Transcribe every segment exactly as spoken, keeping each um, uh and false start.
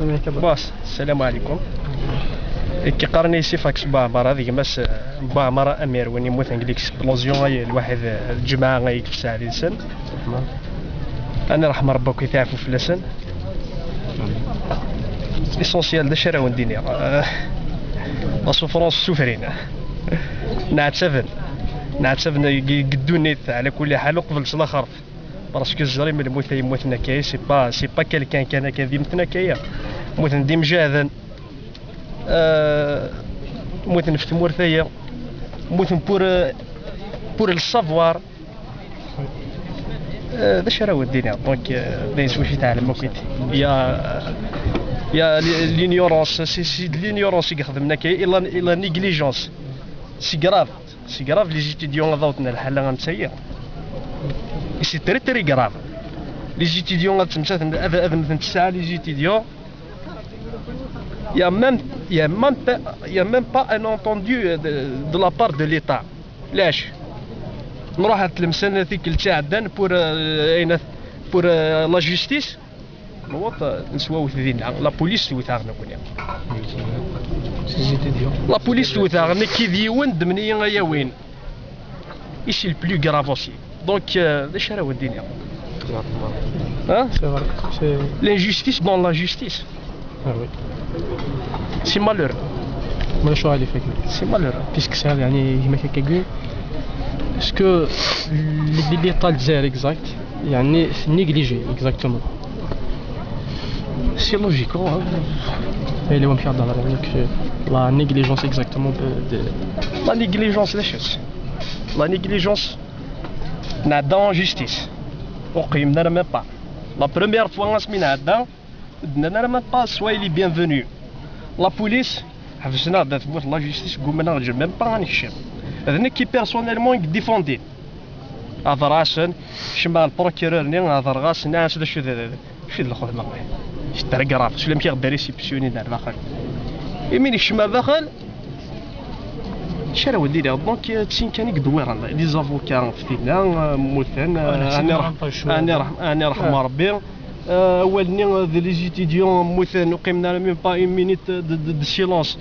Bon, السلام عليكم. Qqaren-iyi Sifax Buɛmara, d gma-s n Buɛmara Amir, win yemmuten deg l'explosion ay lwaḥid, lǧemɛa ay deg tesɛa did-sen. Ad nirḥem Rebbi akk, yeɛfu fell-asen. L'essentiel d acu ara wen-d-iniɣ. Eh, la souffrance ssufrin. Nɛettaben. Nɛettaben deg, deg ddunit, ɛla kulli ḥal, uqbel s laxert. Parce que ẓrim lmut ay yemmuten akka, c'est pas, c'est pas quelqu'un kan akka d yemmuten akka. Mmuten d imjahden. Euh, mmuten ɣef tmurt aya. Mmuten pour, euh, pour le savoir. Euh, d acu ara wen-d-iniɣ? Donc, euh, d ayen s wacu i teɛlem akk. Il y a, il y a l'ignorance, c'est, c'est de l'ignorance i ixedmen akka, et la, et la négligence. C'est grave. C'est grave, les étudiants ad awḍen lḥala am tagi. Et c'est très, très grave. Les étudiants ad ttemsaten, ad, ad mmten tesɛa les étudiants. Il y a même, il y a même pas, il y a même pas un entendu de, de la part de l'État. Lac. Nruḥ ar Tlemsan tikkelt iɛeddan pour, euh, ayen at-, pour, euh, la justice. Newweḍ, eh, neswawet dinna. La police twet-aɣ nekkni. La police twet-aɣ, nekk d yiwen, ddmen-iyi ad iyi-awin. Et c'est le plus grave aussi. Donc, euh, d acu ara wen-d-iniɣ? Hein? C'est vrai. C'est l'injustice dans l'injustice. Ah oui. C'est malheureux. ما شو عليه فكرة؟ C'est malheureux. Puisque c'est يعني هما كيكاكي. Est-ce que l'État الجزائري exact يعني négligé exactement؟ C'est logique, hein. Et les hommes qui adorent, donc, euh, la négligence exactement de, de La négligence, d acu-tt? La négligence, nɛedda en justice. Ur qeymen ara même pas. La première fois asmi nɛedda, ur d-nnan ara même pas soyez les bienvenus. La police, ḥebsen-aɣ-d at tmurt, la justice, gguman ad ɣ-ǧǧen même pas ad nekcem. D nekk personnellement i yedifundin. Hedreɣ-asen, kecmeɣ ɣer le procureur-nni, hedreɣ-as, nniɣ-as d acu d, d, d acu d lxedma-nni? C'est très grave, s ulamek i ɣ-d-réceptionnin ar daxel. Imi nekcem ar daxel, acu ara wen-d-iniɣ? Donc, d tin kan i yedewwiren. Les avocats ɣef tinna, euh, mmuten, euh, ɛni rḥ-, ɛni rḥ-, ɛni rḥem Rebbi. Euh, awal-nni, euh, d les étudiants mmuten, ur qqimen ara même pas une minute de, de, de silence,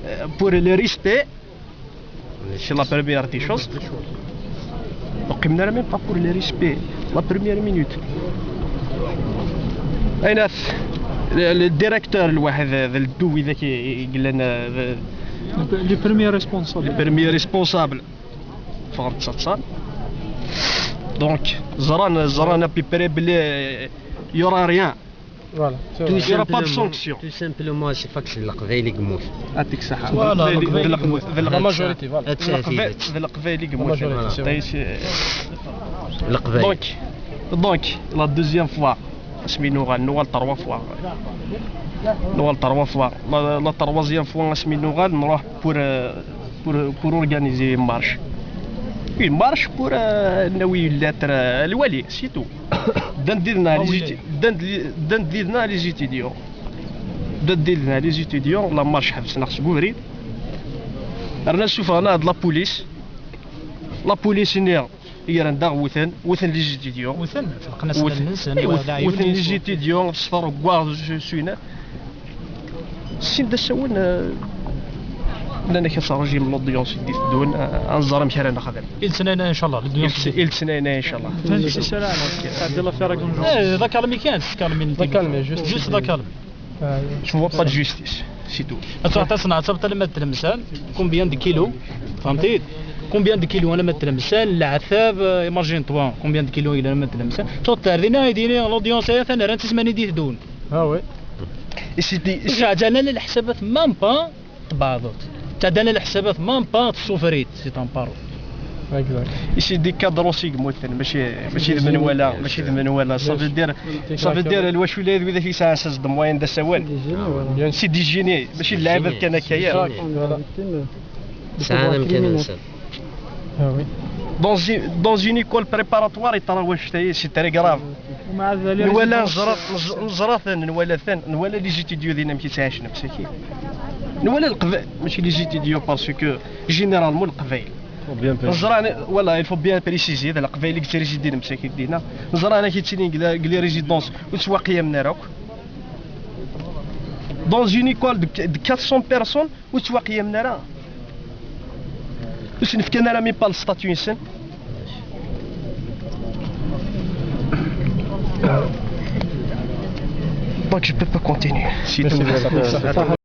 euh, pour le respect. C'est la première des choses. Ur qqimen ara même pas pour le respect. La première minute. Ayen at, le, le directeur lwaḥed, d leddu widak i, i yellan, euh, d- Le premier responsable. Le premier responsable. Ffɣen ttaḍsan. Donc, ẓran, ẓran à peu près belli, euh, il y aura rien. Voilà, c'est vrai. Il y aura pas de sanction. Tout simplement, c'est pas que c'est Leqbayel i yemmuten. Yeɛṭik ṣṣeḥḥa. Voilà, d Leqbayel, d Leqbayel, d Leqbayel. La majorité, voilà. D Leqbayel, d Leqbayel i yemmuten. La majorité, c'est vrai. Donc, donc, la deuxième fois, asmi nuɣal, nuɣal trois fois. Nuɣal trois fois. La, la troisième fois, asmi nuɣal, nruḥ pour, euh, pour, pour organiser une marche. Une marche pour, euh, nawi une lettre, euh, lwali, c'est tout. Ddan-d did-neɣ les étu-, ddan-d li-, ddan-d did-neɣ les étudiants. Ddan-d did-neɣ les étudiants, la marche ḥebsen-aɣ seg ubrid. Rnan ssufɣen-aɣ-d la police. La police-nni, i yerran daɣ wten, wten les étudiants. Wten, felqen-as allen-nsen, wten les étudiants, s tareggaɣt, s, s, Sin d asawen, euh, nnan-ak ad terjim l'audience i d-iteddun, euh, ad nẓer amek ara nexdem. I letnayen-a, inchallah, l'audience. I letnayen-a, inchallah. Tɛeddi l'affaire-agi. Eh, d akalmi kan, d akalmi n... D akalmi, juste. Juste d akalmi. Tu vois pas de justice, c'est tout. Ad truḥ tasnɛet alamma d Tlemsan, combien de kilos, fhemtiḍ? Combien de kilos alamma d Tlemsan, leɛtab, euh, imagine-toi, combien de kilos alamma d Tlemsan. Tuɣ-d ar dinna i d-yini l'audience-a atan rran-tt i tmanyin d-iteddun. Ah ouais. Et c'était, et c'est- Ur sɛeddan ara leḥsabat même pas tbeɛdeḍ. Ttɛeddan leḥsabat même pas tsufrid, c'est un paro. Exact. Et c'est des cadres aussi i yemmuten, mačči, mačči d menwala, mačči d menwala. Ça veut dire, ça veut dire, lwacul-a d widak i yesɛan sas de moyen d asawen. C'est des génies, mačči d lɛibad kan akka, ya. Sɛan amkan-nsen. Ah oui. Dans une, dans une école préparatoire, yeḍra wannect-a, c'est très grave. Nwala, neẓra, neẓ-, neẓra-ten, nwala-ten, nwala les étudiants dinna amek i ttɛicen msakit. Nwala Leqbayel, mačči les étudiants, parce que généralement Leqbayel. Neẓra, voilà, il faut bien préciser, d Leqbayel i yettrizidin msakit dinna. Neẓra amek i ttilin deg la, deg les résidences, ur ttwaqiyamen ara akk. Dans une école de, de quatre cents personnes, ur ttwaqimen ara. Ur sen-fkan ara même pas le statut-nsen. Donc je peux pas continuer. C'est tout.